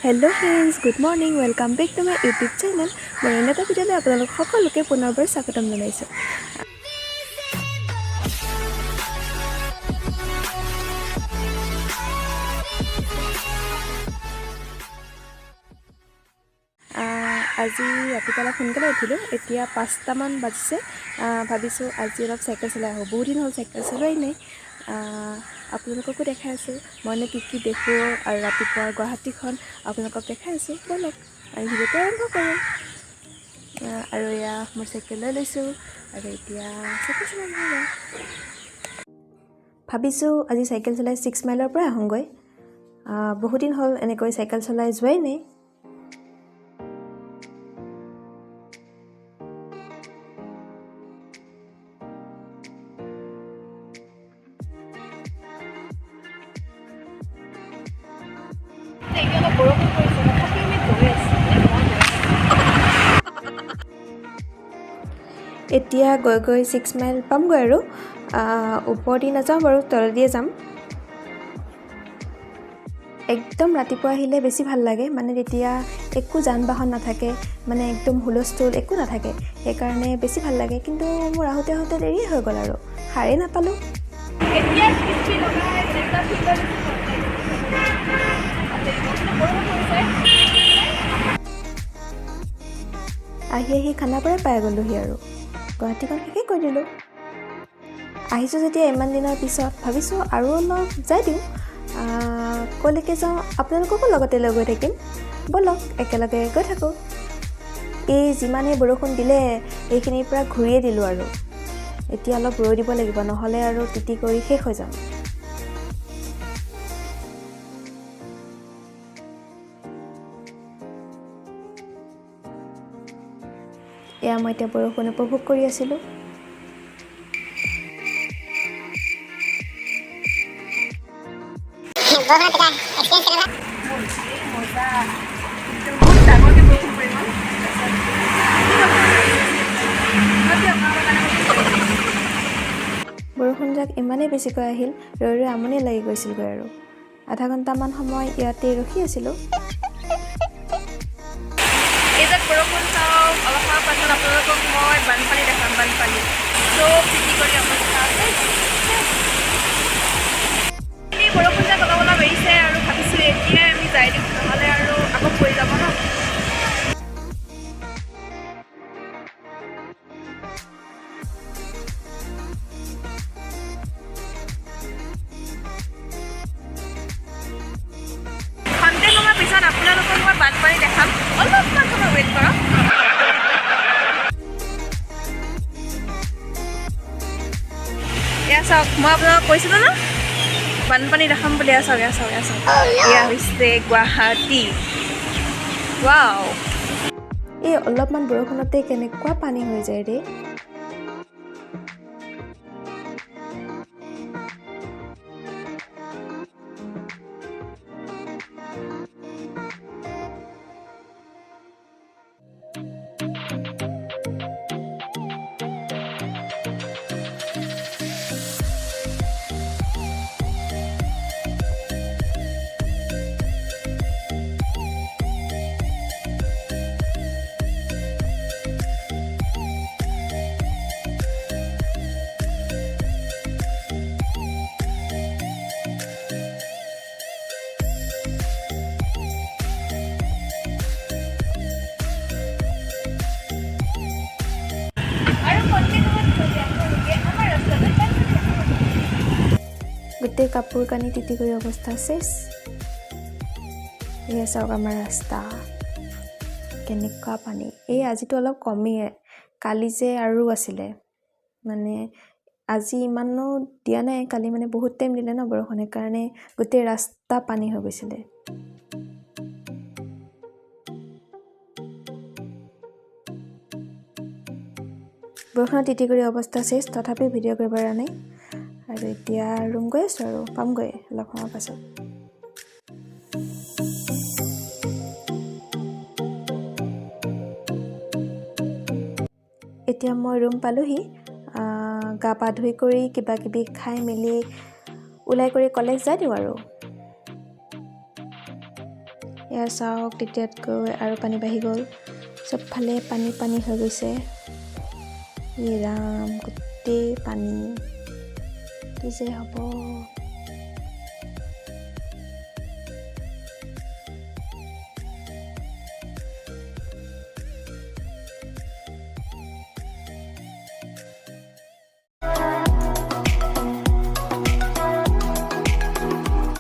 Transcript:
Hello friends, good morning, welcome back to my YouTube channel. মই অন্য এটা ভিডিঅ'লৈ আপোনালোক সকলোকে পুনৰবাৰ স্বাগতম জনাইছোঁ। আজি ৰাতিপুৱা অলপ সোনকালে উঠিলোঁ। এতিয়া 5টামান বাজিছে। ভাবিছোঁ আজি অলপ চাইকেল চলাই আহোঁ। বহুত দিন হ'ল চাইকেল চলোৱাই নাই। আপোনালোককো দেখাই আছোঁ মইনো কি কি দেখোঁ আৰু ৰাতিপুৱা গুৱাহাটীখন আপোনালোকক দেখাই আছোঁ। ব'লক, আমি ভিডিঅ'টো আৰম্ভ কৰোঁ। আৰু এয়া মোৰ চাইকেল লৈ লৈছোঁ আৰু এতিয়া চাইকেল চলাই যাওঁ। ভাবিছোঁ আজি চাইকেল চলাই 6 মাইলৰ পৰা আহোঁগৈ। বহুত দিন হ'ল এনেকৈ চাইকেল চলাই যোৱাই নাই। এতিয়া অলপ বৰষুণ পৰিছে, তথাপি আমি গৈ আছোঁ, মানে মই গৈ আছোঁ। এতিয়া গৈ গৈ 6 মাইল পামগৈ আৰু ওপৰেদি নাযাওঁ বাৰু, তলেদিয়ে যাম। একদম ৰাতিপুৱা আহিলে বেছি ভাল লাগে, মানে তেতিয়া একো যান বাহন নাথাকে, মানে একদম হুলস্থুল একো নাথাকে, সেইকাৰণে বেছি ভাল লাগে। কিন্তু মোৰ আহোঁতে আহোঁতে দেৰিয়ে হৈ গ'ল আৰু সাৰেই নাপালোঁ। এতিয়া কিস্তি লগাই এনেকুৱা ফিল্ডত কিন্তু বৰষুণ পৰিছে। আহি আহি খানাপাৰা পাই গ'লোহি আৰু গুৱাহাটীখন শেষেই কৰি দিলোঁ। আহিছোঁ যেতিয়া ইমান দিনৰ পিছত, ভাবিছোঁ আৰু অলপ যাই দিওঁ। ক'লৈকে যাওঁ আপোনালোককো লগতে লৈ গৈ থাকিম। ব'লক, একেলগে গৈ থাকোঁ। এই যিমানেই বৰষুণ দিলে, এইখিনিৰ পৰা ঘূৰিয়ে দিলোঁ আৰু এতিয়া অলপ ৰৈ দিব লাগিব, নহ'লে আৰু তিতি কৰি শেষ হৈ যাম। এয়া মই এতিয়া বৰষুণ উপভোগ কৰি আছিলোঁ। মজা, কিন্তু বহুত ডাঙৰকৈ বৰষুণ পৰি গ'ল। তাৰপিছত তথাপি আপোনালোকৰ কাৰণে বৰষুণজাক ইমানেই বেছিকৈ আহিল, ৰৈ ৰৈ আমনি লাগি গৈছিলগৈ আৰু আধা ঘণ্টামান সময় ইয়াতে ৰখি আছিলোঁ। এইজাক বৰষুণ চাওক, অলপ সময় পাছত আপোনালোকক মই বানপানী দেখাম। বানপানী, চব তিতি কৰি অৱস্থা আছে। এই বৰষুণজাক অলপ অলপ এৰিছে আৰু ভাবিছোঁ এতিয়াই আমি যাই দিওঁ, নহ'লে আৰু আকৌ পৰি যাব ন। খন্তেক সময় পিছত আপোনালোকক মই বানপানী দেখাম। অলপমান সময় ৱেইট কৰক। এয়া চাওক, মই আপোনালোকক কৈছিলোঁ ন বানপানী দেখাম বুলি। এয়া চাওক, এয়া চাওক, এয়া চাওক। এয়া হৈছে গুৱাহাটী। ৱাও! এই অলপমান বৰষুণতে কেনেকুৱা পানী হৈ যায় ৰে! আৰু খন্তেক সময়ত পিছতে আপোনালোকে আমাৰ ৰাস্তাটোত বানপানী দেখা পাব। গোটেই কাপোৰ কানি তিতি কৰি অৱস্থা শেষ। এয়া চাওক আমাৰ ৰাস্তা, কেনেকুৱা পানী। এই আজিতো অলপ কমেই, কালি যে আৰু আছিলে। মানে আজি ইমানো দিয়া নাই, কালি মানে বহুত টাইম দিলে ন বৰষুণ, সেইকাৰণে গোটেই ৰাস্তা পানী হৈ গৈছিলে। বৰষুণত তিতি কৰি অৱস্থা শেষ, তথাপি ভিডিঅ' কৰিব পৰা নাই। আৰু এতিয়া ৰুম গৈ আছোঁ আৰু পামগৈ অলপ সময়ৰ পাছত। এতিয়া মই ৰুম পালোহি। গা পা ধুই কৰি কিবা কিবি খাই মেলি ওলাই কৰি কলেজ যাই দিওঁ আৰু। এয়া চাওক, তেতিয়াতকৈ আৰু পানী বাঢ়ি গ'ল। চবফালে পানী পানী হৈ গৈছে। ই ৰাম, গোটেই পানী, কি যে হ'ব!